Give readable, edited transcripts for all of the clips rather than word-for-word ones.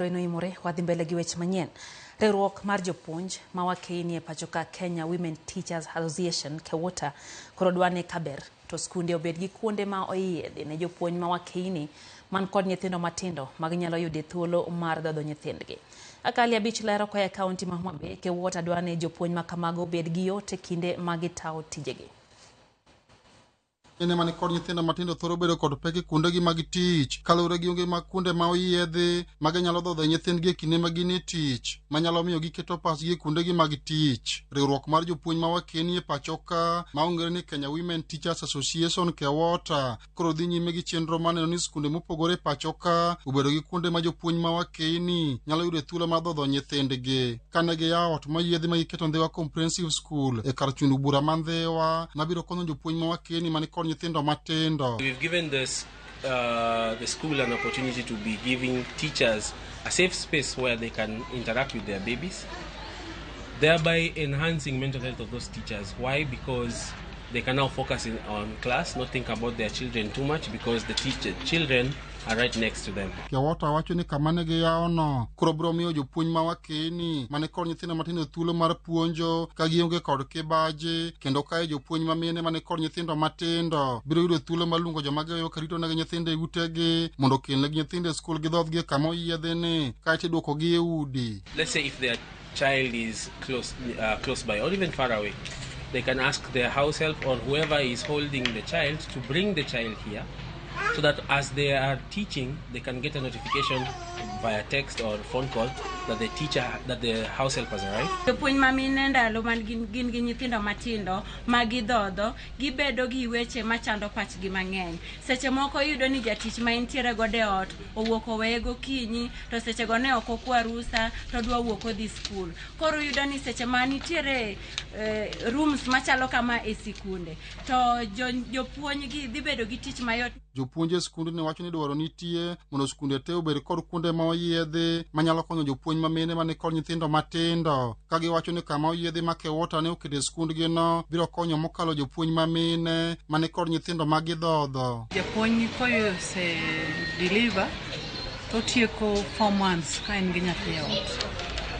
Eno imore wadhi mbele gi weche manyien. Riwruok mar jopuonj ma wakeini e pacho ka Kenya Women Teachers Association KEWOTA koro dwa ni kaber to skunde obed gi kuonde ma oyiedhi ne jopuonj ma wakeini man kod nyithindo matindo ma ginyalo yude thuolo mar dhodho nyithindgi. Akali abich lero koa e kaunti ma Homa Bay, KEWOTA dwa ni jopuonj ma kamago obed gi yot e kinde ma gitawo tijegi. Mine mani kod nyithindo matindo thoro bedo kod pek e kuondegi mag tich kaluwore gi onge mag kuonde ma oyiedhi ma ginyalo dhodho nyithindgi e kinde ma gin e tich manyalo miyo giketo pachgi e kuondegi mag tich. Riwruok mar jopuonj ma wakeni e pacho ka ma ong'ere ni Kenya Women Teachers Association KEWOTA koro dhi nyime gi chenro mar neno ni skunde mopogore e pacho ka obedo gi kuonde ma jopuonj ma wakeni nyalo yudo thuolo mar dhodho nyithindgi. Kane giyawo ot moyiedhi ma giketo Ndhiwa Comprehensive School e kar chundo bura ma Ndhiwa mabiro konyo jopuonj ma wakeni mani kod nyithindo matindo. We've given the school an opportunity to be giving teachers a safe space where they can interact with their babies, thereby enhancing mental health of those teachers. Why? Because they can now focus on class, not think about their children too much, because the children are right next to them. KEWOTA wacho ni kama ne giyawono koro biro miyo jopuonj ma wakeni mani kod nyithindo matindo thuolo mar puonjo ka gionge kod kibaji kendo kae jopuonj ma mine mani kod nyithindo matindo biro yudo thuolo mar luongo joma giweyo ka ritonegi nyithindo e utegi mondo okelnegi nyithindo e skul gidhodhgi e kama oyiedhini kaeto iduokogi e udi. Let's say if their child is close by or even far away, they can ask their house help or whoever is holding the child to bring the child here, so that as they are teaching, they can get a notification via text or phone call that the house help has arrived. Jopuonj ma mine ndalo man gin gi nyithindo matindo ma gidhodho, gibedo gi weche machando pachgi mang'eny. Seche moko iyudo ni jatich ma intiere godo e ot owuok oweye gokinyi, to seche go ne ok okwa rusa to odwa wuok odhi skul. Koro iyudo ni seche ma nitiere rooms machalo kama e sikunde, to jopuonj gi dhi bedo gi tich mayot. Jopuonj e skundni wacho ni dwaro nitie mondo skunde te obed kod kuonde ma oyiedhi manyalo konyo jopuonj ma mine mani kod nyithindo matindo, ka giwacho ni kama oyiedhi ma KEWOTA ne oketo e skundgino biro konyo mokalo jopuonj ma mine mani kod nyithindo ma gidhodho. Japuonj kose deliver to tieko 4 months ka en gi nyathi e ot.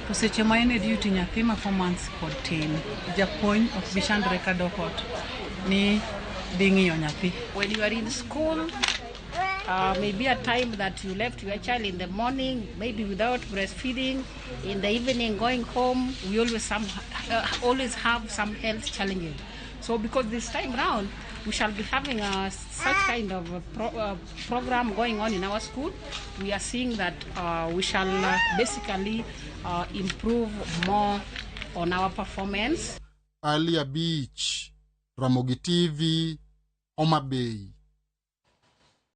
To seche ma en e duty nyathi ma 4 months pod tin. Japuonj ok bi chandre ka dok ot ni dhi ng'iyo nyathi. When you are in school, maybe a time that you left your child in the morning, maybe without breastfeeding, in the evening going home, we always have some health challenges. So because this time round, we shall be having such kind of a program going on in our school, we are seeing that we shall basically improve more on our performance. Alia Beach, Ramogi TV, Homa Bay.